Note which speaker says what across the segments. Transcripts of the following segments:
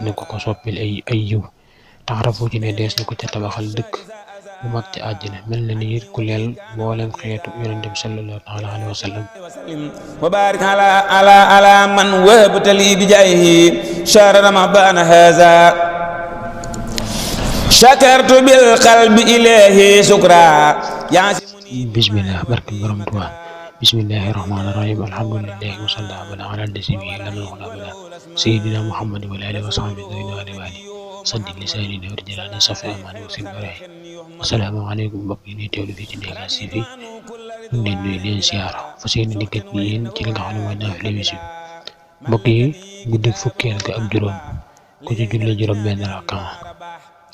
Speaker 1: na ko soppil ay yiw taxarafu ci ne dees na ko ca tabaxal dëkk bu mag ci àjjana mel na ni it ku leel mboolem xeetu yonente bi sallallahu taala alayhi wa sallam
Speaker 2: wa barik ala man wahabta li bi jayhi shahr ramadan haza shakartu bil qalbi ilahi shukra
Speaker 1: bismillah barke borom Tuubaa bismillahi rahmaani rahim alhamdulillahi wa sallallahu ala nabiyyi lana wala bala sayyidina muhammad wa alihi wa sahbihi wa alihi saddi lisaani dawri jalaani safi amaani wa silbaraay assalaamu aleykum mbokk yi ñuy teewlu fii ci Dégage TV ñu ngi leen nuyu leen siyaara fas yéene dikkat bi yéen ci li nga xam ne mooy naafila bi mbokk yi guddi fukkeel ga ak juróom ku ci julli juróom benn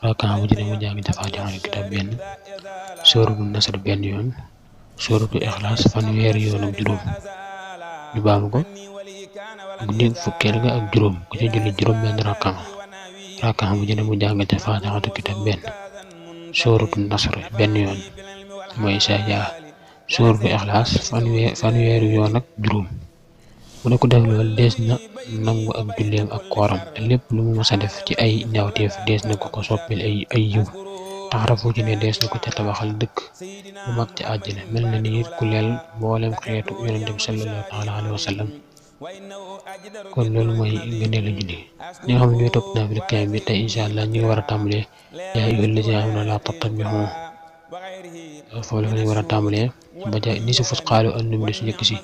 Speaker 1: rakaa bu ci ne mu jàng ci Faatihaatul kitaab benn sóoratu Nasr benn yoon sóoratu Ixlaas fanweeri yoon ak juróom ñu baamu ko guddi fukkeel ga ak juróom ku ci julli juróom benn rakaa bu ci ne mu jàng ci Faatihaatul kitaab benn sóoratu Nasr benn yoon mooy Sajaa sóoratu Ixlaas fanweeri yoon ak juróom bu ne ko def loolu dees na nangu ak julleem ak kooram te lépp lu mu mës a def ci ay ñaawteef dees na ko soppil ay yiw taxarafu ci ne dees na ko ca tabaxal dëkk bu mag ci àjjana mel na ni it ku leel mboolem xeetu yonente bi sallallahu taala alayhi wa sallam kon loolu mooy ngëneelu julli ñi nga xam ne ñooy topp naafila kaam bi tey incha allah ñu ngi war a tàmbalee yaa ayyuhal laziina aamanuu laa tattabi'uu foofu la ñu war a tàmbalee ba ca ni si fus qaalu an nu'mina si njëkk si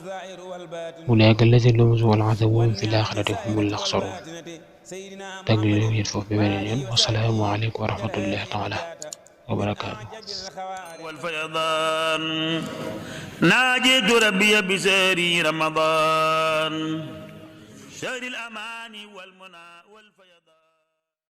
Speaker 1: ulaa'ika allaziina lahum suu'ul 'adaabi wa hum fil aaxirati humul axsaruun tag li leen yéen foofu ba beneen yoon wassalaamu aleykum wa rahmatullahi taala wa barakaatu
Speaker 3: والفيضان ناجيت ربي بسهر رمضان شهر الأمان والمنى